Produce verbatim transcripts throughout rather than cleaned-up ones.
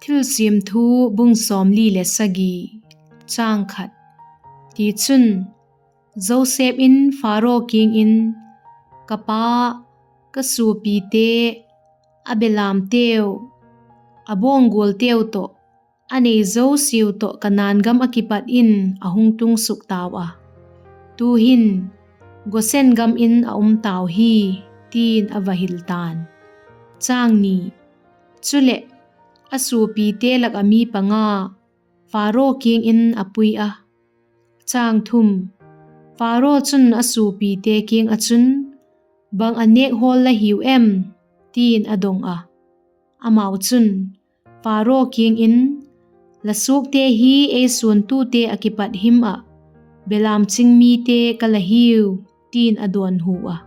Thilsiam Thu bung sawmli le sagi. Tichun, Joseph in Pharaoh kiang in, Ka pa, ka suapite, a belamteu, a bawnggualteu tawh, a nei zosiau tawh Kanaan gam ah kipat in a hung tung suk tau a; tu'hin Goshen gam in a um tau hi, ti'n a va hil ta'n. Chuleh, a suapite lak ah mi panga Pharaoh kiang in a pui a. Pharaoh chun a suapite kiang ah chun, Bang a nêk hawl la hiu em? ti'n a dong a. Amau chun, Pharaoh kiang in, La suakte hi ei suantute ah kipat him ah belam ching mite ka la hiu, ti'n a dawnhu a.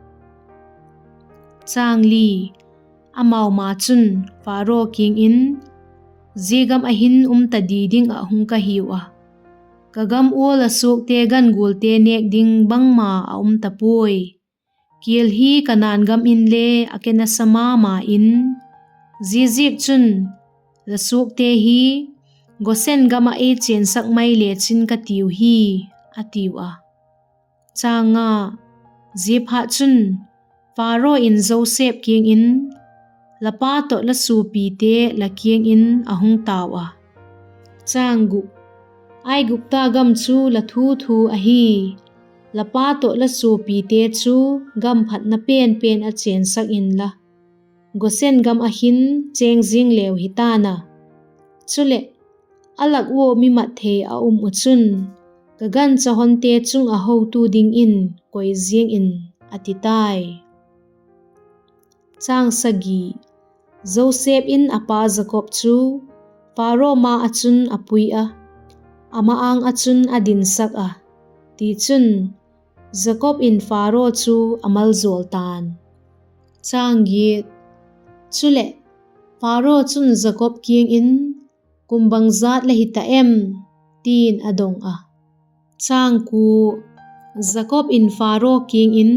Amau ma chun Pharaoh kiang in, Zia gam ah hin um ta di ding ah hung ka hiu a, ka gam ua la suakte gangualte nêk ding bangma a um ta puai. Kial hi Kanaan gam inle a ke nasa ma ma in; ziaziakchun, la suakte hi Goshen gam ah ei chênsak mai lechin ka tiu hi, a tiu a. Ziaphatchun, Pharaoh in Joseph kiang in, La pa tawh la suapite la kiang in a hung tau a, Aigupta gam chu la thu thu ahi; la pa tawh la suapite chu gam phatna pen pen ah chênsak inla, Goshen gam ah hin chêng ziang leu hita'n a; chuleh, a lak ua mi mat thei a um uh chun, ka gancha honte chung ah hotu dingin koi ziang in, a ti tai. Joseph in a pa Jakob chu Pharaoh ma ah chun a pui a, a ma-âng ah chun a dinsak a; tichun, Jakob in Pharaoh chu a maljawl ta'n. Chuleh, Pharaoh chun Jakob kiang in, Kum bangjat la hi ta em? ti'n a dong a. Jakob in Pharaoh kiang in,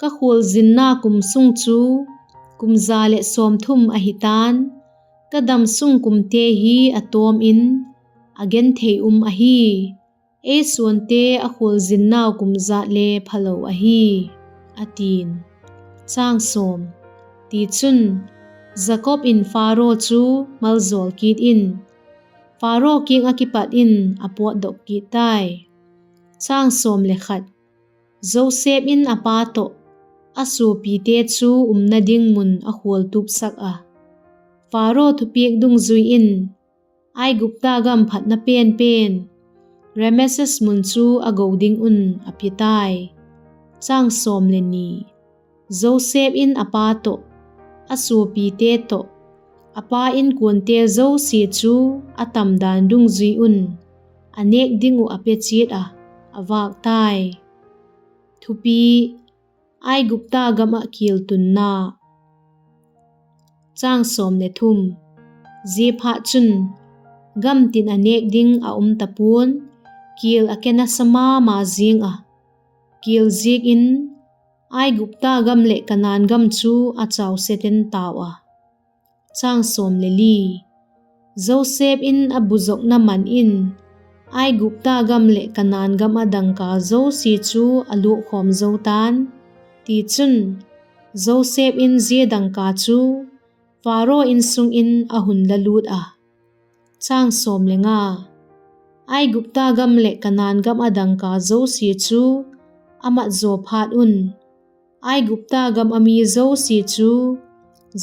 Ka khualzinna kum sung chu kum za leh sawmthum ahi ta'n; ka damsung kumte hi a tawm in, a genthei um ahi; ei suante a khualzinnau kum jat le phalo ahi, a ti'n. Tichun, Jakob in Pharaoh chu maljawl kit in, Pharaoh kiang ah kipat in a pawtdok kit tai. Joseph in a pa tawh a suapite chu umna ding mun a khualtupsak a, Pharaoh thupiak dungzui in Aigupta gam phatna pen pen, Rameses mun chu a go ding un a pia tai. Joseph in a pa tawh, a suapite tawh, a pa inkuante zosia chu a tamdan dungzui un a nêk ding uh a pe chiat ah, a vâk tai. Thupi: Aigupta gam ah kial tunna. Ziaphatchun, gamtin a nêk ding a um ta pua'n, kial a ke nasa ma ma ziang a, kial ziak in Aigupta gam leh Kanaan gam chu a chauset en tau a. Joseph in a bu zuakna man in Aigupta gam leh Kanaan gam ah dangka zosia chu a luakkhawm zo ta'n; tichun, Joseph in zia dangka chu Pharaoh insung in a hun la lût a. Aigupta gam leh Kanaan gam ah dangka zosia chu a mat zaw phat un, Aigupta gam ah mi zosia chu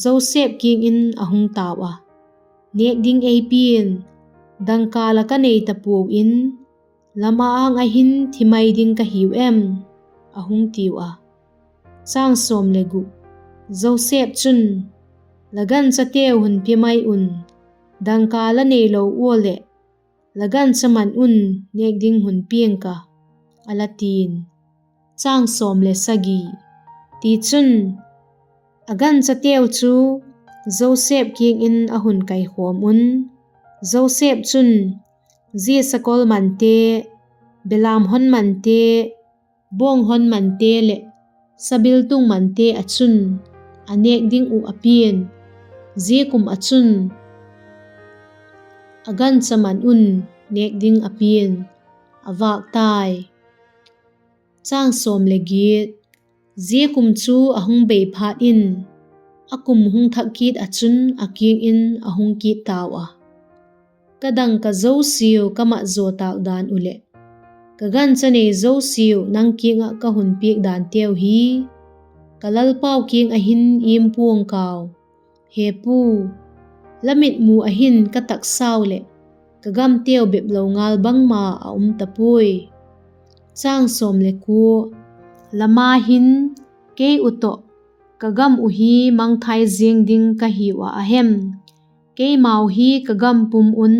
Joseph kiang in a hung tau a, Nêk ding ei pia'n, dangka la ka nei ta puau in, lam a-âng ah hin thi mai ding ka hiu em? a hung tiu a. Joseph chun, La ganchateu hun pia mai un, dangka la neilo ua leh la gancha man un nêk ding hun pia'ng ka, a la ti'n. Tichun, a ganchateu chu Joseph kiang in a hun kaikhawm un, Joseph chun zia sakol mante, belam hon mante, bawng hon mante leh sabiltung mante ah chun a nêk ding uh a pia'n; zia kum ah chun a gancha man un nêk ding a pia'n, a vâk tai. Zia kum chu a hung bei phat in, a kum hung thak kit ah chun a kiang in a hung kit tau a, Ka dangka zosiau ka mat zaw tâk dan uh leh, ka gancha nei zosiau nang kiang ah ka hun piak danteu hi, ka lalpau kiang ah hin im pua'ng kau. He pu, la mitmu ah hin ka taksau leh ka gamteu bep lo ngal bangma a um ta puai. La ma hin, kei uh tawh ka gam uh hi mangthai ziang ding ka hiu ah a hem? Keimau hi ka gam pum un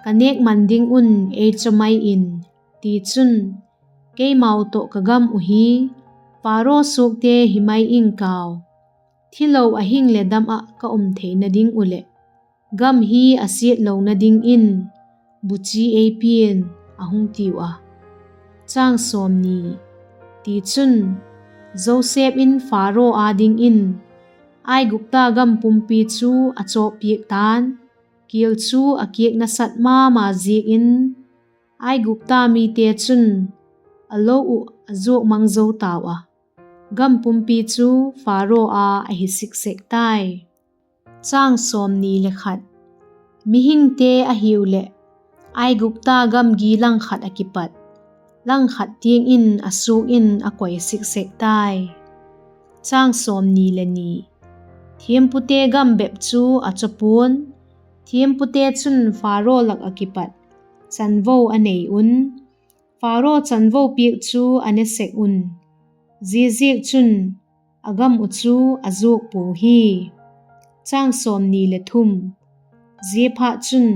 ka nêk man ding un ei chaw mai in; tichun, keimau tawh ka gam uh hi Pharaoh suakte hi mai ing kau. Thilo a hing leh dam ah ka um theina ding uh leh, gam hi a siat lona dingin buchi ei pia'n, a hung tiu a. Tichun, Joseph in Pharaoh â dingin Aigupta gam pumpi chu a chawp piak ta'n; kial chu a kiak nasat ma ma ziakin Aigupta mite chun a lo uh a zuak mang zo tau a, gam pumpi chu Pharaoh â ahi sik sek tai. Mihingte a hiu leh, Aigupta gamgi langkhat ah kipat langkhat tiang in a suak in a koi sik sek tai. Thiampute gam bep chu a chaw pua'n; thiampute chun Pharaoh lak ah kipat chanvo a nei un; Pharaoh chanvo piak chu a ne sek un; ziaziakchun, a gam uh chu a zuak pua'ng hi. Ziaphat chun,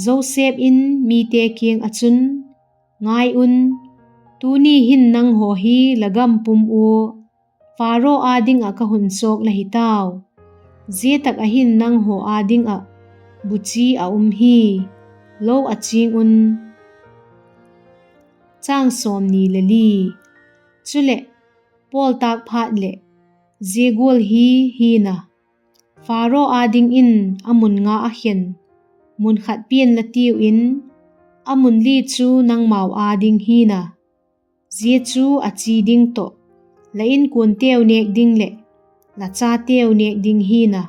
Joseph in mite kiang ah chun, Ngai un, tuni hin nanghaw hi la gam pum ua Pharaoh â ding ah ka hun chawk la hi tau; zia tak ah hin nanghaw â ding ah buchi a um hi; lo a ching un. Chuleh, pawl tâk phat leh, zia gual hi hi'n a, Pharaoh â dingin a mun nga a khen mun khat pia'n la tiu in, a mun li chu nangmau â ding hi'n a; zia chu a chi ding tawh, la inkuanteu nêk ding leh la chateu nêk ding hi'n a,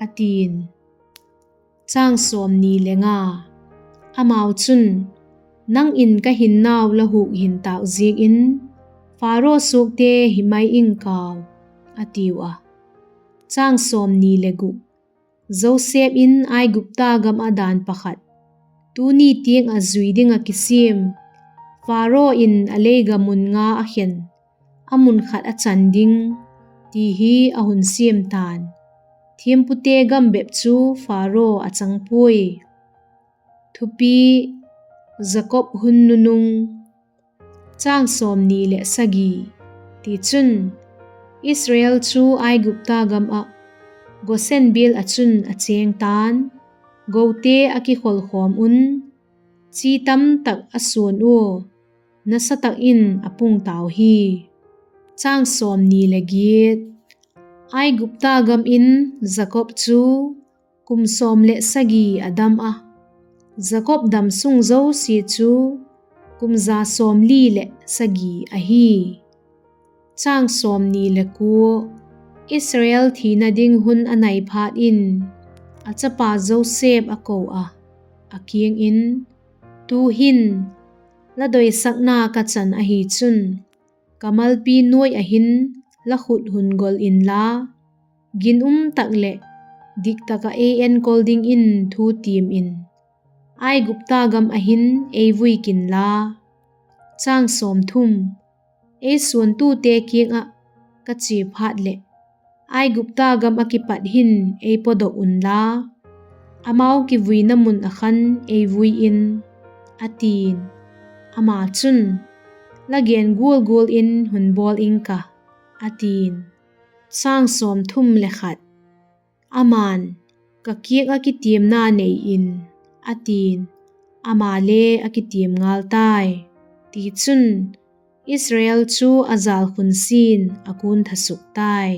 a ti'n. Amau chun, Nang in ka hinnau la huk hin tâk ziak in, Pharaoh suakte hi mai ing kau, a tiu a. Joseph in Aigupta gam ah dan pakhat, tuni tiang ah zui ding ah kisiam, Pharaoh in a lei ga mun nga a khen, a mun khat a chan ding, ti hi a hun siam ta'n; thiampute gam bep chu Pharaoh a chang puai. Thupi: Jakob hun nunung. Tichun, Israel chu Aigupta gam ah Gosen bial ah chun a chêng ta'n; gote a kikholkhawm un, chi tam tak a suan ua, nasa tak in a pung tau hi. Aigupta gam in Jakob chu kum sawm leh sagi a dam a; Jakob dam sung zosia chu kum za sawmli leh sagi ahi. Israel thina ding hun a nai phat in, a chapa Joseph a ko a, a kiang in, Tu'hin la doisakna ka chan ahi chun, ka malpi nuai ah hin la khut hun gol inla, ginum tak leh dik tak ah ei enkol dingin thu tiam in, Aigupta gam ah hin ei vui kinla. Ei suantute kiang ah ka chia phat leh, Aigupta gam ah kipat hin ei pawdok unla, amau kivuina mun ah khan ei vui in, a ti'n. Ama chun, La gen gual gual in hun bawl ing ka, a ti'n. Ama'n, Ka kiang ah kitiamna nei in, a ti'n; amale a kitiam ngal tai. Tichun, Israel chu a jâlkhun sin a kuntha suk tai.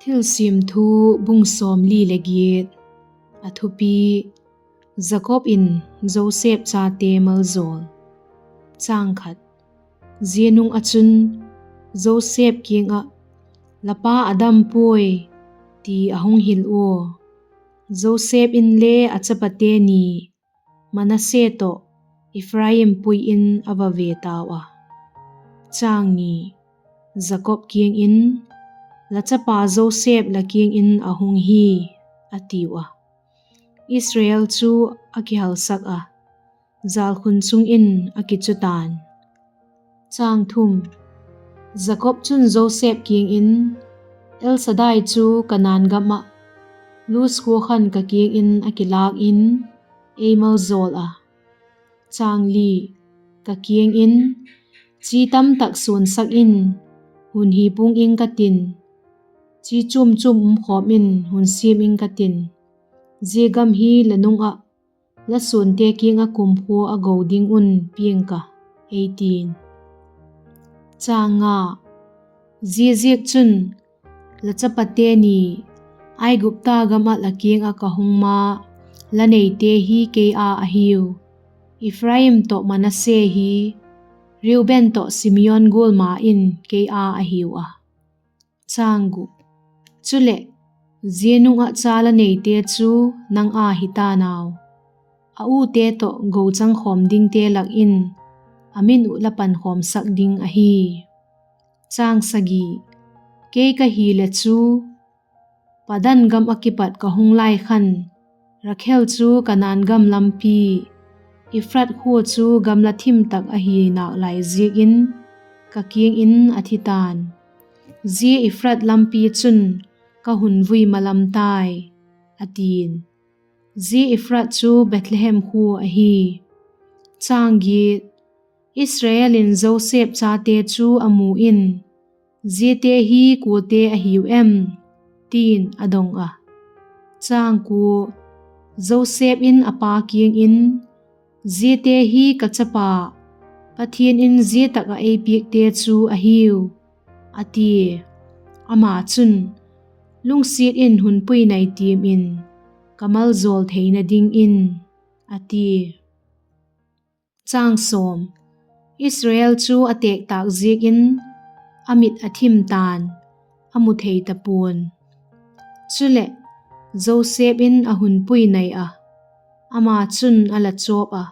Thilsiam Thu, bung sawmli leh giat. A thupi: Jakob in Joseph chate maljawl. Zia nung ah chun Joseph kiang ah, La pa a dam puai, ti a hung hil ua. Joseph inle a chapate ni Manasse tawh Ephraim pui in a va ve tau a. Jakob kiang in, La chapa Joseph la kiang in a hung hi, a tiu a. Israel chu a kihalsak a, jâlkhun chung in a kichu ta'n. Jakob chun Joseph kiang in, El-Sadai chu Kanaan gam ah Luz khua khan ka kiang in a kilâk in, ei maljawl a. Ka kiang in, ‘Chi tamtak suansak in, hun hi pung ing ka tin; chi chuam chuam um khawm in, hun siam ing ka tin; zia gam hi la nung ah la suante kiang ah kumkhua a go ding un piang ka,’ ei ti'n. Ziaziakchun, la chapate ni, Aigupta gam ah la kiang ah ka hung ma la neite hi kei â ahiu; Ephraim tawh Manasse hi Reuben tawh Simeon gual ma in kei â ahiu a. Chuleh, zia nung ah cha la neite chu nang â hi ta'n au; a ute tawh gochang khawm dingte lak in a min uh la pankhawmsak ding ahi. Kei ka hileh chu, Padan gam ah kipat ka hung lai khan, Rakhel chu Kanaan gam lampi, Euphrates khua chu gamla thim tak ahi nâk lai ziak in ka kiang in a thi ta'n; zia Euphrates lampi chun ka hun vui ma lam tai, a ti'n. Zia Euphrates chu Bethlehem khua ahi. Israel in Joseph chate chu a mu in, Ziate hi kuate a hiu em? ti'n a dong a. Joseph in a pa kiang in, Ziate hi ka chapa, Pathian in zia tak ah ei piakte chu ahiu, a tia. Ama chun, Lungsiat in hun pui nai tiam in, ka maljawl theina dingin, a tia. Israel chu a têk tâk ziak in a mit a thim ta'n, a mu thei ta pua'n; chuleh, Joseph in a hun pui nai a, ama chun a la chawp a,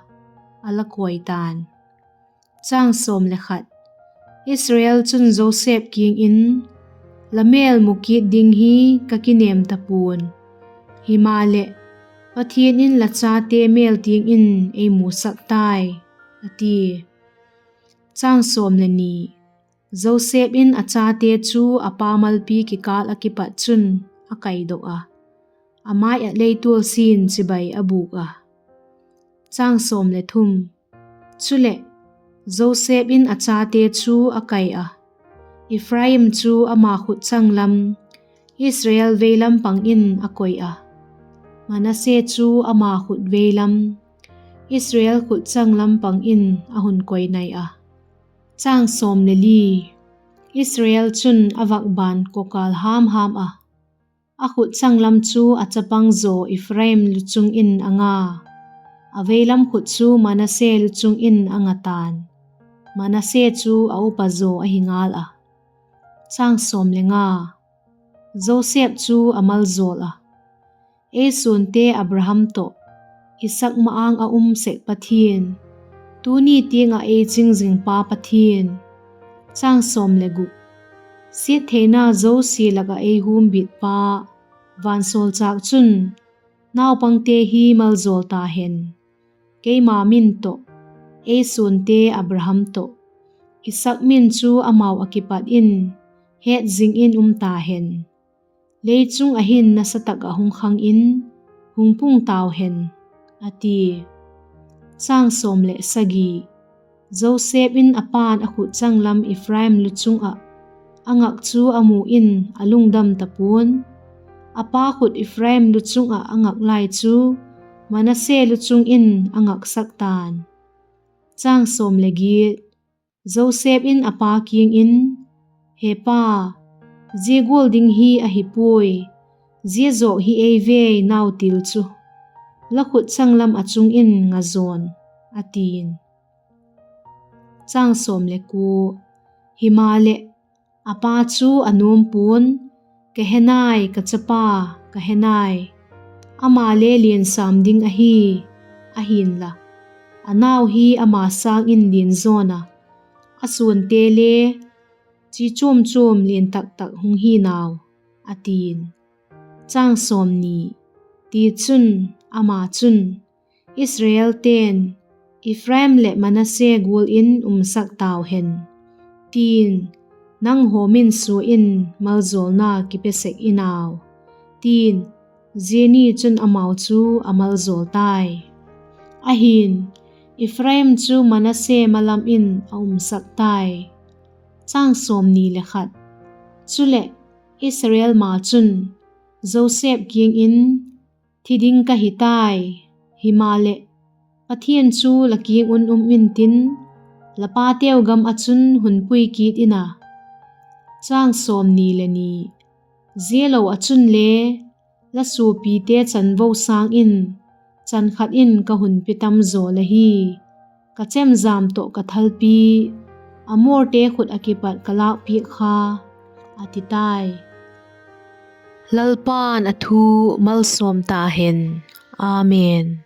a la kawi ta'n. Israel chun Joseph kiang in, La mêl mu kit ding hi ka kinêm ta pua'n; himaleh, Pathian in la chate mêl tiang in ei musak tai, a tia. Joseph in a chate chu a pa malpi kikâl ah kipat chun a kaidok a, a mai ah leitual sin chibai a bûk a. Chuleh, Joseph in a chate chu a kai a, Ephraim chu ama khut changlam, Israel veilam pang in a koi a, Manasse chu ama khut veilam, Israel khut changlam pang in a hun koi nai a. Israel chun a vak ban kawkâl ham ham a, a khut changlam chu a chapang zaw Ephraim luchung in a nga, a veilam khut chu Manasse luchung in a nga ta'n; Manasse chu a upa zaw ahi ngâl a. Joseph chu a maljawl a, Ei suante Abraham tawh, Isaak ma-âng ah um sek Pathian, tuni tiang ah ei ching zingpa Pathian, siattheina zosia lak ah ei humbitpa, vansawlchâk chun, naupangte hi maljawl ta hen; keima min tawh, ei suante Abraham tawh, Isaak min chu amau ah kipat in hetzing in um ta hen; lei chung ah hin nasa tak ah hung khang in, hung pung tau hen, a tia. Joseph in a pa'n a khut changlam Ephraim luchung ah a ngak chu a mu in a lungdam ta pua'n; a pa khut Ephraim luchung ah a ngak lai chu Manasse luchung in a ngaksak ta'n. Joseph in a pa kiang in, He pa, zia gual ding hi ahi puai; Zia zawk hi ei ve, nau til chu, la khut changlam ah chung in nga zawn, a ti'n. Himaleh, a pa chu a nuam pua'n, Ka he nai, ka chapa, ka he nai; ama le lian sâm ding ahi, ahi'nla, a nau hi ama sâng in lian zawn a, a suante le chi chuam chuam lian tak tak hung hi'n au, a ti'n. Tichun, ama chun, Israelte'n Ephraim leh Manasse gual in umsak tau hen, ti'n nanghaw min sua in maljawlna kipe sek in au, ti'n. Zia ni chun amau chu a maljawl tai. Ahi'n, Ephraim chu Manasse malam in a umsak tai. Chuleh, Israel ma chun Joseph kiang in, Thi ding ka hi tai; himaleh, Pathian chu la kiang un um intin, la pateu gam ah chun hun pui kit in a. Zia lo ah chunle, la suapite chanvo sâng in chan khat in ka hun pe tam zaw la hi; ka chemjam tawh ka thalpi Amorte khut ah kipat ka lâkpiak kha, a ti tai. Lalpa'n a thu malsawm ta hen. Amen.